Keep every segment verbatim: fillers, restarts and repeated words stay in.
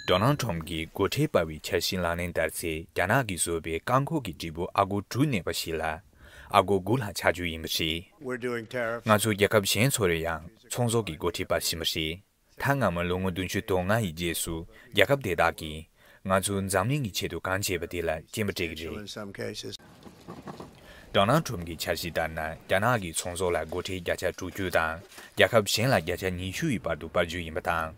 ཌོ་ནལ་ཊམ་གྱིས་སྒོ་ཁྲལ་སྤར་བའི་འཆར་གཞི་ལག་ལེན་བསྟར་ཚེ། རྒྱ་ནག་གིས་བཟོས་པའི་རྐང་འཁོར་གྱི་འབྲས་བུ་ཨ་སྒོར་དྲུག་གནས་པ་ཞིག་ལ་ཨ་སྒོར་དགུ་ལྷག་ཆག་རྒྱུ་ཡིན་པ་རེད། We're doing tariffs. ང་ཚོ་རྒྱལ་ཁབ་གཞན་ཚོར་ཡང་ཚོང་ཟོག་གི་སྒོ་ཁྲལ་སྤར་བཞིན་པ་རེད། ད་སྔ་མ་ལོ་ངོ་བདུན་ཅུ་དོན་ལྔ་ཡི་རྗེས་སུ་རྒྱལ་ཁབ་དེ་དག་གིས་ང་ཚོ་འཛམ་གླིང་གི་ཆེད་དུ་གང་བྱས་པ་དེ་ལ་སྐྱིན་པ་སྤྲད་ཀྱི་རེད། In some cases. ཌོ་ནལ་ཊམ་གྱི་འཆར་གཞི་ལྟར་ན། རྒྱ་ནག་གིས་ཚོང་ཟོག་ལ་སྒོ་ཁྲལ་བརྒྱ་ཆ་དྲུག་ཅུ་དང་རྒྱལ་ཁབ་གཞན་ལ་བརྒྱ་ཆ་ཉི་ཤུ་ཡི་བར་དུ་སྤར་རྒྱུ་ཡིན་པ་དང་།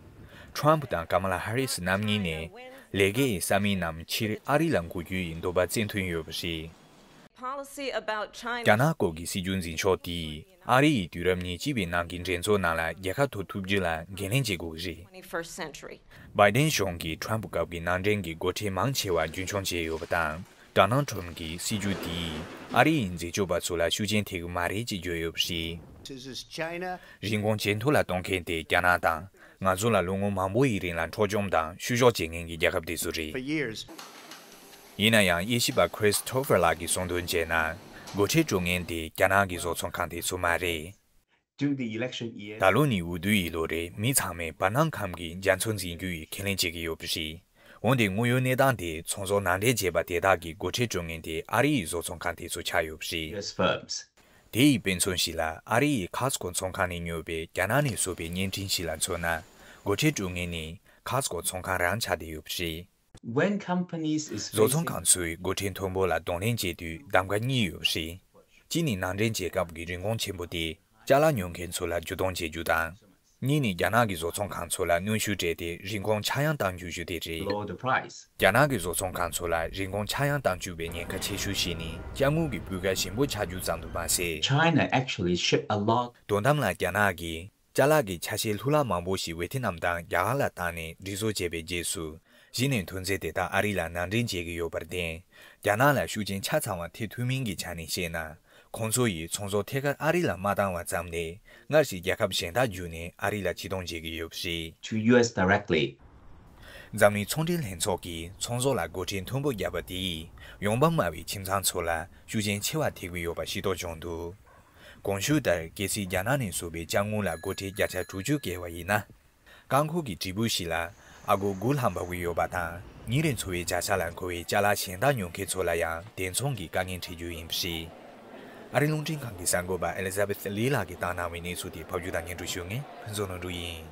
ཊམ་དང་ཀ་མ་ལ་ཧ་རིས་རྣམ་གཉིས་ནས་ལས་ཀའི་ས་མིག་རྣམས་ཕྱིར་ཨ་རི་ལ་འགོད་རྒྱུ་ཡི་འདོད་པ་བཙན་ཐོན་ཡོད་པ་རེད། Policy about China. རྒྱ་ནག་སྐོར་གྱི་སྲིད་ཇུས་འཛིན་ཕྱོགས་དེས་ཨ་རི་ཡི་དུས་རབས་ཉེར་གཅིག་པའི་ནང་གི་འགྲན་ཚོགས་ནང་ལ་རྒྱལ་ཁ་ཐོབ་ཐུབ་རྒྱུ་ལ་འགན་ལེན་བྱེད་དགོས་ཀྱི་རེད། Twenty-first century. བྷའི་ཌེན་གཞུང་གིས་ཊམ་སྐབས་ཀྱི་ནང་འདྲེན་གྱི་སྒོ་ཁྲལ་མང་ཆེ་བ་རྒྱུན་འཁྱོངས་བྱས་ཡོད་པ་དང་། ཌོ་ནལ་ཊམ་གྱི་སྲིད་ཇུས་འདིས་ཨ་རི་ཡི་འཛད་སྤྱོད་པ་ཚོ་ལ་ཤུགས་རྐྱེན་ཐེབས་ཀྱི་མ་རེད་ཅེས་བརྗོད་ཡོད་པ་རེད། This is China. རིན་གོང་ཇེ་མཐོ་ལ་གཏོང་མཁན་དེ་རྒྱ་ནག་དང་། ང་ཚོ་ལ་ལོ་ངོ་མང་པོ་ཡི་རིང་ལ་འཕྲོག་བཅོམ་དང་བཤུ་གཞོག་བྱེད་མཁན་གྱི་རྒྱལ་ཁབ་དེ་ཚོ་རེད། For years. ཡིན་ན་ཡང་། དབྱེ་ཞིབ་པ་ཁྲིས་ཊོ་ཕར་ལགས་ཀྱིས་གསུངས་དོན་བྱས་ན། སྒོ་ཁྲལ་སྤྲོད་མཁན་དེ་རྒྱ་ནག་གི་བཟོ་ཚོང་ཁང་དེ་ཚོ་མ་རེད། During the election year. ད་ལོ་ནི་འོས་བསྡུ་ཡི་ལོ་རེད། མི་ཚང་མས་བར་སྣང་ཁམས་ཀྱི་རྒྱ་མཚོ་འཛིན་རྒྱུ་ཡི་ཁས་ལེན་བྱེད་ཀྱི་ཡོད་པ་རེད། འོན་ཏེ་དངོས་ཡོད་གནས་སྟངས་དེ་ཚོང་ཟོག་ནང་འདྲེན་བྱས་པ་དེ་དག་གི་སྒོ་ཁྲལ་སྤྲོད་མཁན་དེ་ཨ་རི་ཡི་བཟོ་ཚོང་ཁང་དེ་ཚོ་ཆགས་ཡོད་པ་རེད། U S firms. དེ་ཡི་དཔེ་མཚོན་ཞིག་ལ། ཨ་རི་ཡི་ཁཱ་སི་ཀོ་ཚོང་ཁང་ནས་ཉོས་པའི་རྒྱ་ནག་ནས་བཟོས་པའི་བརྙན་འཕྲིན་ཞིག་ལ་མཚོན་ན། སྒོ་ཁྲལ་སྤྲོད་མཁན་ནི་ཁཱ་སི་ཀོ་ཚོང་ཁང་རང་ཆགས་བསྡད་ཡོད་པ་རེད། When companies is བཟོ་ཚོང་facing ཁང་ཚོས་སྒོ་ཁྲལ་མཐོན་པོ་ལ་གདོང་ལེན་བྱེད་དུས་གདམ་ག་གཉིས་ཡོད་པ་རེད། གཅིག་ནི་ནང་འདྲེན་བྱེད་སྐབས་ཀྱི་རིན་གོང་ཆེན་པོ་དེ་ཅ་ལག་ཉོ་མཁན་ཚོ་ལ་རྒྱུ་གཏོང་བྱེད་རྒྱུ་དང་། གཉིས་ནི་རྒྱ་ནག་གི་བཟོ་ཚོང་ཁང་ཚོ་ལ་གནོན་ཤུགས་སྤྲད་དེ་རིན་གོང་ཆག་ཡང་གཏང་རྒྱུ་ཞུ་དེ་རེད། Lower the price. རྒྱ་ནག་གི་བཟོ་ཚོང་ཁང་ཚོ་ལ་རིན་གོང་ཆག་ཡང་གཏང་བཅུག་པའི་ཉེན་ཁ་ཆེ་ཤོས་ཤིག་ནི་ཅ་དངོས་ཀྱི་སྤུས་ཀ་ཞན་པོ་ཆགས་རྒྱུ་ཙམ་དུ་མ་ཟད། China actually ship a lot. དོན་དམ་ལ་རྒྱ་ནག་གིས་ཅ་ལག་གི་ཆ་ཤས་ལྷུ་ལག་མང་པོ་ཞིག་ཝེ་ཐི་ནམ་དང་རྒྱ་གར་ལ་བཏང་ནས་སྒྲིག་བཟོ་བྱས་པའི་རྗེས་སུ། གཞི་ནས་ཐོན་རྫས་དེ་དག་ཨ་རི་ལ་ནང་འདྲེན་བྱེད་ཀྱི་ཡོད་པར་བརྟེན། རྒྱ་ནག་ལ་ཤུགས་རྐྱེན་ཆ་ཚང་བ་ཐེབས་ཐུབ་མིན་གྱི་ཆ་ནས་བཤད་ན། ཁོང་ཚོ་ཡིས་ཚོང་ཟོག་ཐད་ཀར་ཨ་རི་ལ་མ་བཏང་བ་ཙམ་ལས། སྔར་བཞིན་རྒྱལ་ཁབ་གཞན་དག་བརྒྱུད་ནས་ཨ་རི་ལ་ཕྱིར་གཏོང་བྱེད་ཀྱི་ཡོད་པ་རེད། To U S directly. འཛམ་གླིང་ཚོང་འབྲེལ་ལྷན་ཚོགས་ཀྱིས་ཚོང་ཟོག་ལ་སྒོ་ཁྲལ་མཐོན་པོ་བརྒྱབ་པ་དེས། ཡོང་འབབ་དམའ་བའི་ཁྱིམ་ཚང་ཚོ་ལ་ཤུགས་རྐྱེན་ཆེ་བ་ཐེབས་ཀྱི་ཡོད་པ་ཤེས་རྟོགས་བྱུང་འདུག་གོང་ཞུས་ལྟར། གལ་སྲིད་རྒྱ་ནག་ནས་བཟོས་པའི་ཅ་དངོས་ལ་སྒོ་ཁྲལ་བརྒྱ་ཆ་དྲུག་ཅུ་བཀལ་བ་ཡིན་ན། རྐང་འཁོར་གྱི་འབྲས་བུ་ཞིག་ལ་ཨ་སྒོར་དགུ་ལྷག་འབབ་ཀྱི་ཡོད་པ་དང་། ཉིན་རེར་འཚོ་བའི་བྱ་གཞག་ལ་མཁོ་བའི་ཅ་ལག་གཞན་དག་ཉོ་མཁན་ཚོ་ལ་ཡང་དེ་མཚུངས་ཀྱི་དཀའ་ངལ་འཕྲད་རྒྱུ་ཡིན་པ་རེད། ཨ་རིའི་རླུང་འཕྲིན་ཁང་གི་གསར་འགོད་པ་ཨེ་ལི་ཛ་བེ་ཐི་ལི་ལགས་ཀྱིས་བཏང་གནང་བའི་གནས་ཚུལ་དེ་ཕབ་སྒྱུར་དང་སྙན་སྒྲོན་ཞུ་མཁན་ཕུན་ཚོགས་ནོར་འབྲུག་ཡིན།